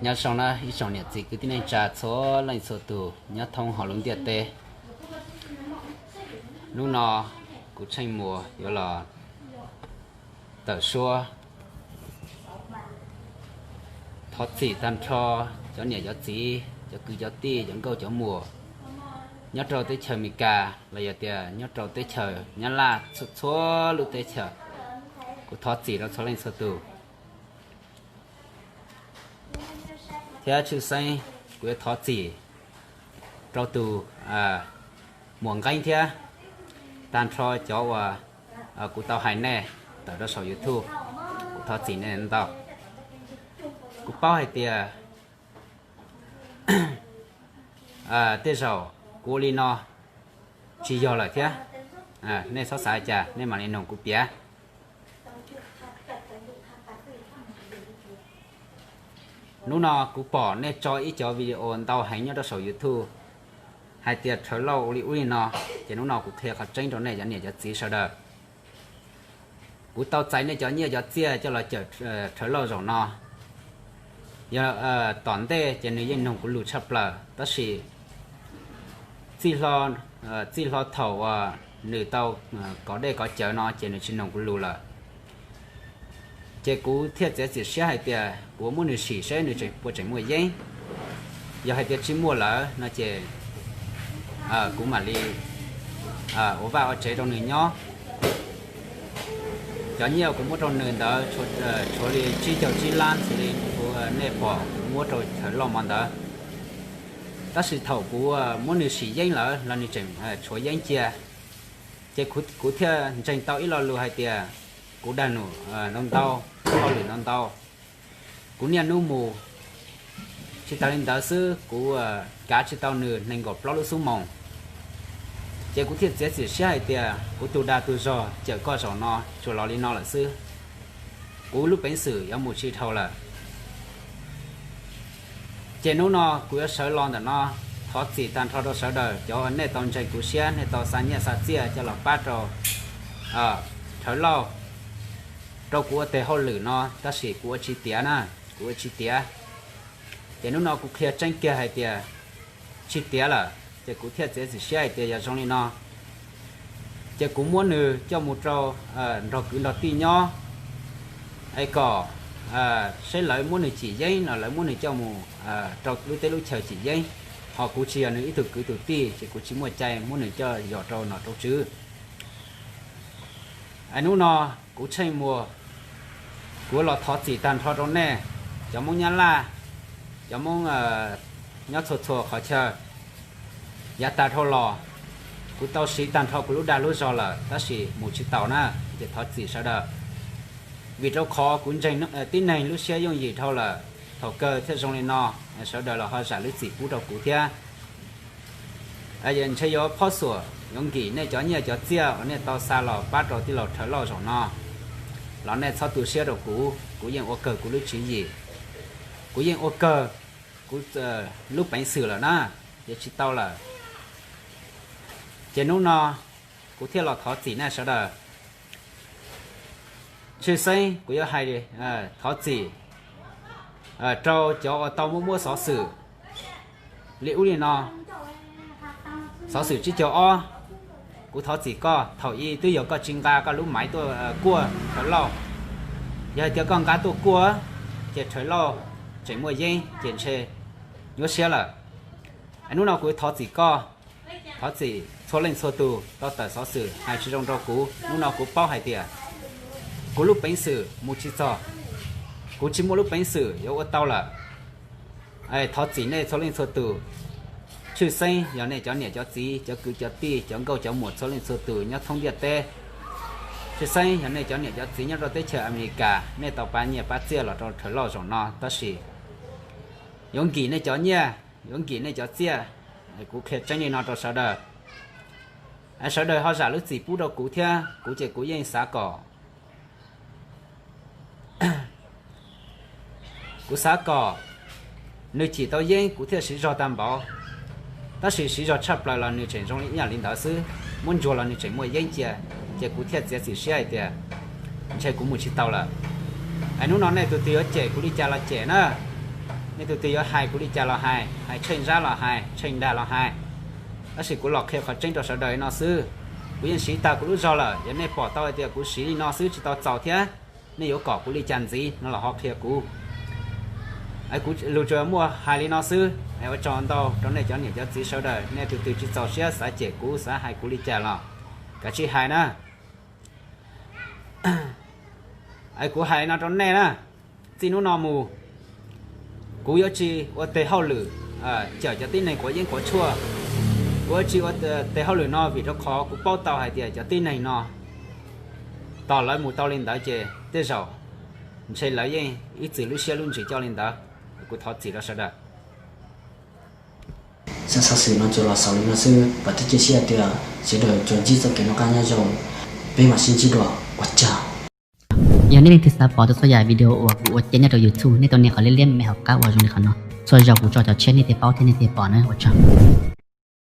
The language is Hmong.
Nyob zoo na ib tsoom niam txiv kwv tij neej tsa txhua leej txhua tus nyob thoob hauv lub ntiaj teb. Hnub no kuv Tsheej Muas yuav los tawm suab thov txim tag nrho cov niam cov txiv, cov kwv cov tij, cov nkauj cov muam nyob rau teb chaws Amelikas los yog tias nyob rau teb chaws Nyab Laj txhua, txhua lub teb chaws. Kuv thov txim rau txhua leej txhua tus. Thiab tshwj xeeb kuv yuav thov txim rau tus muam Nqeeb thiab tag nrho cov uas kuv tau hais nej tawm rau saum YouTube. Kuv thov txim nej ntau. Kuv paub hais tias tej zaum kuv ua li no tsis yog lawm thiab. Nej txhob xav cas, nej mam li nug kuv piav. Hnub no kuv pom nej tso ib cov video ntau heev nyob rau saum YouTube hais tias Rhawv Lauj ua li ub li no, ces hnub no kuv qhia qhov tseeb rau nej cov niam cov txiv sawv daws. Kuv tau txais nej cov nyiaj cov txiaj coj los cawm Rhawv Lauj zaum no. Yog tom ntej ces nws yeej nug kuv lus tshaj plaws, tab sis txij hlo thaum uas nws tau kov dej kov cawv no ces nws tsis nug kuv lus lawm. Ces kuv thiaj txiav txim siab hais tias kuv muab nws sim seb nws puas tseem muaj yeeb. Yog hais tias tsis muaj lawm no ces kuv mam li ua vaj ua tsev rau nws nyob. Cov nyiaj kuv muab rau nws ntawd tshuav li tsib caug tsib lab xws li nej pom kuv muab rau Rhawv Lauj mo ntawd. Tab sis thaum kuv muab nws sim yeeb lawm los nws tseem tshuav yeeb cia. Ces kuv thiaj ntseeg tau ib lo lus hais tias kuv dag num ntau ntau, kuv hauj lwm ntau ntau, kuv niaj hnub mus. Tsis tas li ntawd xwb, kuv kav tsis tau nws nees nkaum plaub lub xub moos. Ces kuv thiaj txiav txim siab hais tias kuv tus dag tus zog cawm koj zaum no tsuas los li no lawm xwb, kuv lub peev xwm yuav mus tsis dhau lawm. Ces hnub no kuv yuav sawv los ntawm no thov txim tag nrho rau sawv daws cov nej tau ntseeg kuv siab, nej tau xa nyiaj xa txiaj coj los pab rau Rhawv Lauj, rau kuv ua tes hauj lwm no, tab sis kuv ua tsis tiav na, kuv ua tsis tiav. Ces hnub no kuv qhia tseeb kiag hais tias tsis tiav lawm, ces kuv thiaj txiav txim siab hais tias yog zoo li no ces kuv muab nws coj mus rau nrog kwv nrog tij nyob, es kom seb lawv muab nws cim yeeb los lawv muab nws coj mus rau lub teb lub chaw cim yeeb. Ho kuv tsis yog nws ib tug kwv tus tij ces kuv tsis muaj cai muab nws coj yos rau nom rau tswv. Es hnub no kuv Tsheej Muas, kuv los thov txim tag nrho rau nej cov Hmoob Nyab Laj, cov Hmoob nyob txhua txhua qhov chaw. Yav tas dhau los kuv tau siv tag nrho kuv lub dag lub zog lawm tab sis mus tsis taus na, ces thov txim sawv daws. Vim rau qhov kuv ntseeg tib neeg lub siab yooj yim dhau lawm, thaum kawg thiaj zoo li no, sawv daws los ho zam lub txim pub rau kuv thiab. Ntshe yuav phob xuam yuav nkim nej cov nyiaj cov txiaj uas nej tau xa los pab rau tij laug Rhawv Lauj zaum no, los nej txhob tu siab rau kuv, kuv yeej ua kawg kuv lub tswv yim, kuv yeej ua kawg kuv lub peev xwm lawm na, ces tsis tau lawm. Ces hnub no kuv thiaj los thov txim nej sawv daws. Tshwj xeeb kuv yuav hais thov txim rau cov uas tau muab muab xov xwm li ub li no. Xov xwm tsib caug ob, kuv thov txim koj, thaum ub twb yog koj tsis nqa koj lub maiv tuaj kuaj Rhawv Lauj. Yog hais tias koj nqa tuaj kuaj, ces Rhawv Lauj tseem muaj yeeb ces ntshe nyuaj siab lawm. Hnub no kuv thov txim koj, thov txim txhua leej txhua tus tau tawm xov xwm hais tsis zoo rau kuv. Hnub no kuv paub hais tias kuv lub peev xwm mus tsis txog, kuv tsis muaj lub peev xwm yuav ua tau lawm. Thov txim nej txhua leej txhua tus, tshwj xeeb yog nej cov niam cov txiv, cov kwv cov tij, cov nkauj cov muam txhua leej txhua tus nyob thoob ntiaj teb. Tshwj xeeb yog nej cov niam cov txiv nyob rau teb chaws Amelikas, nej tau pab nyiaj pab txiaj los rau Rhawv Lauj zaum no, tab sis yuav nkim nej cov nyiaj, yuav nkim nej cov txiaj. Kuv qhia tseeb li no rau sawv daws, sawv daws ho zam lub txim pub rau kuv thiab. Kuv ces kuv yeej xav kom, kuv xav kom nws cim tau yeeb kuv thiaj siv zog tag npaum, tab sis siv zog tshaj plaws los nws tseem zoo ib yam li ntawd xwb, muab ntsuag los nws tseem muaj yeeb cia. Ces kuv thiaj txiav txim siab hais tias ntshe kuv mus tsis tau lawm. Es hnub no nej tus twg yuav cem kuv li cas los cem na, Nej tus twg yuav hais kuv li cas los hais, hais tsheej zab los hais, tsheej ndag los hais, tab sis kuv los qhia qhov tseeb rau sawv daws li no xwb. Kuv yeej siv tag kuv lub zog lawm, yog nej pom tau hais tias kuv siv li no xwb tsis tau txaus thiab, nej yuav kom kuv li cas ntxiv no los ho qhia kuv. Kuv lus tsuas muaj hais li no xwb, ua tsaug ntau rau nej cov niam cov txiv sawv daws, nej tus twg tsis txaus siab xav cem kuv xav hais kuv li cas los kav tsij hais na. Kuv hais no rau nej na, txij hnub no mus kuv yuav tsis ua tes hauj lwm cawm cov tib neeg quav yeeb quav tshuaj. Kuv yuav tsis ua tes hauj lwm no vim rau qhov kuv paub tau hais tias cov tib neeg no tos lawv mus tau li ntawd ces tej zaum ntshe lawv yeej ib txwm lub siab lub ntsws coj li ntawd. Kuv thov txim rau sawv daws. Xov xwm no tsuas los xaus li no xwb, vam thiab cia siab tias sawv daws tsuas ntsib txoj kev noj qab nyob zoo, peb mam sib ntsib dua, ua tsaug. Yog nej leej twg xav pom tau txhua yam video uas kuv ua cev nyob rau YouTube, nej tau nias qhov liab liab me me hauv qab uas zoo li qhov no. Txhua zaus kuv tso cov tshiab nej thiaj paub thiab nej thiaj pom na, ua tsaug.